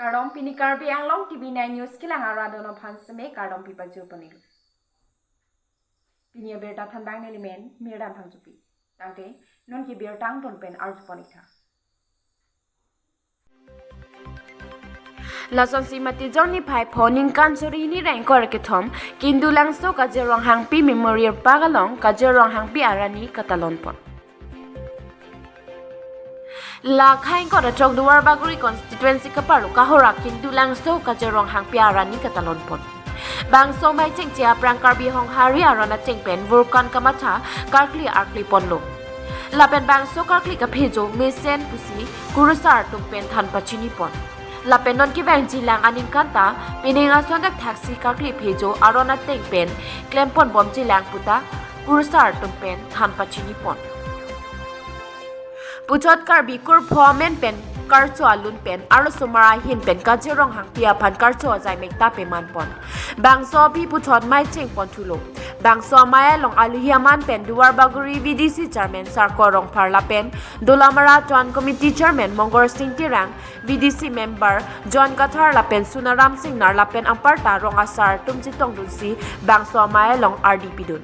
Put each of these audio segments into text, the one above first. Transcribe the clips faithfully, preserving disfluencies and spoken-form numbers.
Kardom, pini Karbi Anglong T V nine News kelang arat dono aphan seme kardom pipajur ponelo. Pini abirta thanbang nelimen Mirdam Phangchopi. Tangte non ke birta angton pen arju pon-ik tha. Lasonsi Matijong niphai pho ningkan suri hini ra ingkoi ra kethom, Kindulangso Kajir Ronghangpi Memorial Park along Kajir Ronghangpi arani katalon pon. La kha ingkoi ra throk Duarbagori constituency keparlo kahora Kindulangso Kajir Ronghangpi arani katalon pon. Bangso amei chengche aphrang Karbi Honghari aron ateng pen Vulcan kamatha karkli arkli ponlo. Lapen bangso karkli kaphejo mesen pusi kurusar atum pen than pachini pon. Lapen non kevangjilang aningkan ta pining ason dak thaksi karkli phejo aron ateng pen klem pon bomjilang puta kurusar atum pen than pachini pon. Puthot Karbi kurpho amen pen karcho alun pen arlosomar ahin pen Kajir Ronghangpi aphan karcho ajai mekta peman pon. Bangso aphi puthot amei cheng pon thulo. Bangso amei along alohi aman pen Duarbagori V D C Chairman Sarko Rongphar lapen Dolamara Town Committee Chairman Mongorsing Terang, V D C Member John Kathar lapen Sunaram Singnar lapen anparta rong asar atum chetongdunsi bangso amei along ardi pidun.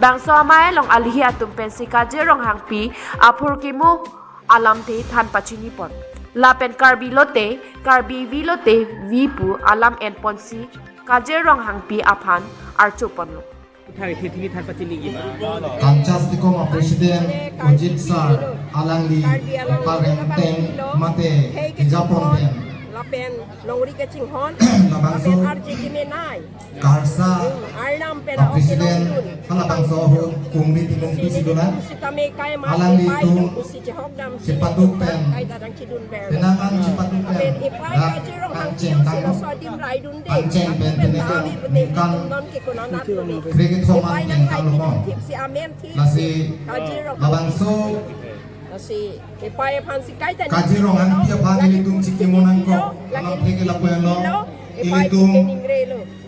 Bangso amei along alohi atum pensi Kajir Ronghangpi aphurkimo alamthe than pachini pon. Lapen Karbi lote, Karbi vi lote vi pu alam en ponsi Kajir Ronghangpi aphan archo ponlo. Thari thi thi than pachini ji ma. Kanchas Tikom a President Ujit Sir alangli pareng teng mate ijapon pen. Lapen longri kachinghon, labangso lapen arji kimenai. Karsa Arnam pen a President, halabangso ahut Kungri Timung P C Dona, alangli tum chepaduk pen, penang an chepaduk pen, dak ancheng tanglo, ancheng pen penang an ningkan krekethom an ningkan lo mon. Lasi labangso Kajir Ronghangpi aphan ilitum chikimo nangkok, alam theke lapu-an lo, ilitum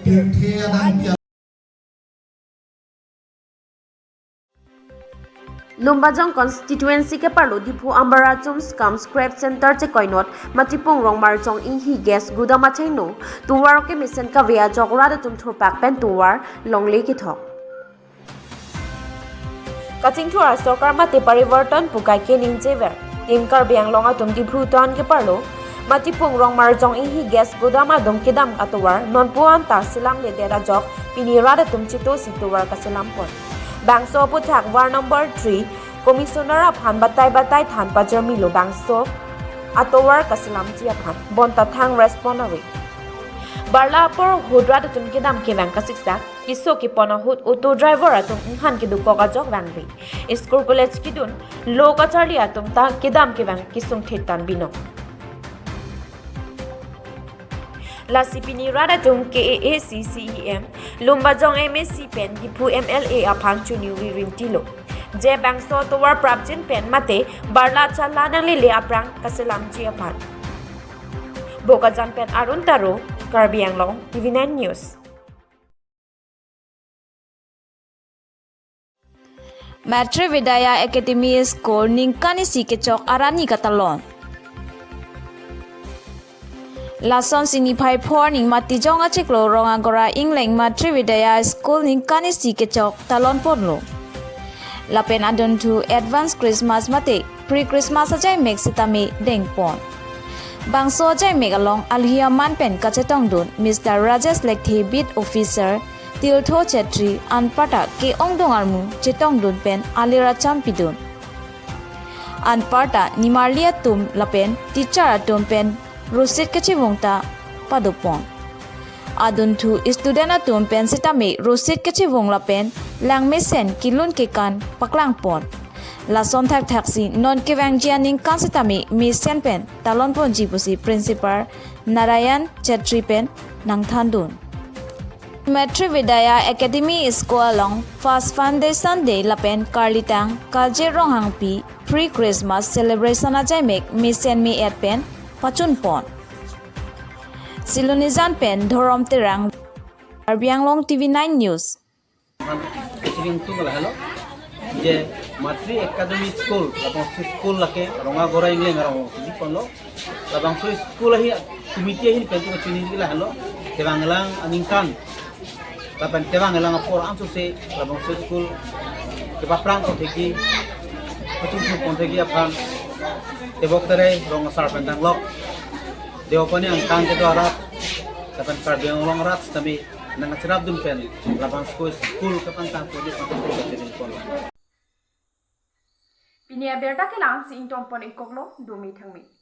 pirthe adang pi Lumbajong constituency keparlo Diphu Ambara Chums cum Scrap Center chekoinot Matipung Rongmarjong Inghi Gas Gudam achengno tovar kemesen kave ajok rat atum thurpak pen tovar longle kethok. Kachingthur asorkar mate parivartan pu kaike ningjever. Team Karbi Anglong atum Diphu town keparlo Matipung Rongmarjong Inghi Gas Gudam adung kedam atovar nonpu anta selamledet ajok pini rat atum chetosi tovar kaselam pon. Bangso aputhak ward number three Commissioner aphan batai batai than pajirmilo bangso atovar kaselamji aphan. Bonta thang respond ave. Barla apor ahut rat atum kedam kevang kasiksak, keso kepon ahut auto driver atum inghan kedukok ajok vangve. School college kedun, lo kacharli atum ta kedam kevang kesung thit tan binong. Lasi pini rat atum K A A C C E M, Lumbajong M A C pen Diphu M L A aphan chuniri rintilo. Je bangso tovar prapjin pen mate barla chala nanglele aphrang kaselamji aphan. Bokajan pen Arun Taro, Karbi Anglong, T V nine News. Matri Vidya Academy School ningkan isi kechok arani katalon. Lasonsi niphai pho arni Matijong achiklo Rongagora Ingleng Matri Vidya School ningkan isi kechok talon ponlo. Lapen adunthu advance Christmas mate pre-Christmas ajaimek sitame dengpon. Bangso ajaimek along alohi aman pen kachetongdun Mister Rajesh Lekthe, Beat Officer, Tirtho Chetri, anparta ke-ongdung armu chetongdun pen alir acham pidun. Anparta nimarli atum lapen teacher atum pen rosit kachevung ta padopon. Adunthu student atum pen sitame rosit kachevung lapen langmesen kelun kekan paklangpon. Lason thakthaksi non kevangji aningkan sitame mesen pen talonponji pusi Principal Narayan Chetri pen nangthandun. Matri Vidya Academy School along First Foundation Day lapen Karlitang Kajir Ronghangpi pre-Christmas celebration ajaimek mesen me-et pen pachunpon. Silonijan pen Dhorom Terang, Karbi Anglong T V nine News. Kachiri tung lahelo je Matri Academy School, labangso school lake Rongagora Ingleng arong siji ponlo. Labangso school ahi Committee ahin pen tu kachini lahelo, tebang lang aningkan, lapen tebang lang apor ansose labangso school kepaphrang ponthekji, pachunphu ponthekji aphan tebok terai rong asar pen danglok, Deopani angkang kedo arat lapen Karbi Anglong arat sitame nangkachirapdun pen labangso school kepangtang ponji aphan kachini pon. Pini abirta kelang si ingtonpon-ik koklo, dome thangme.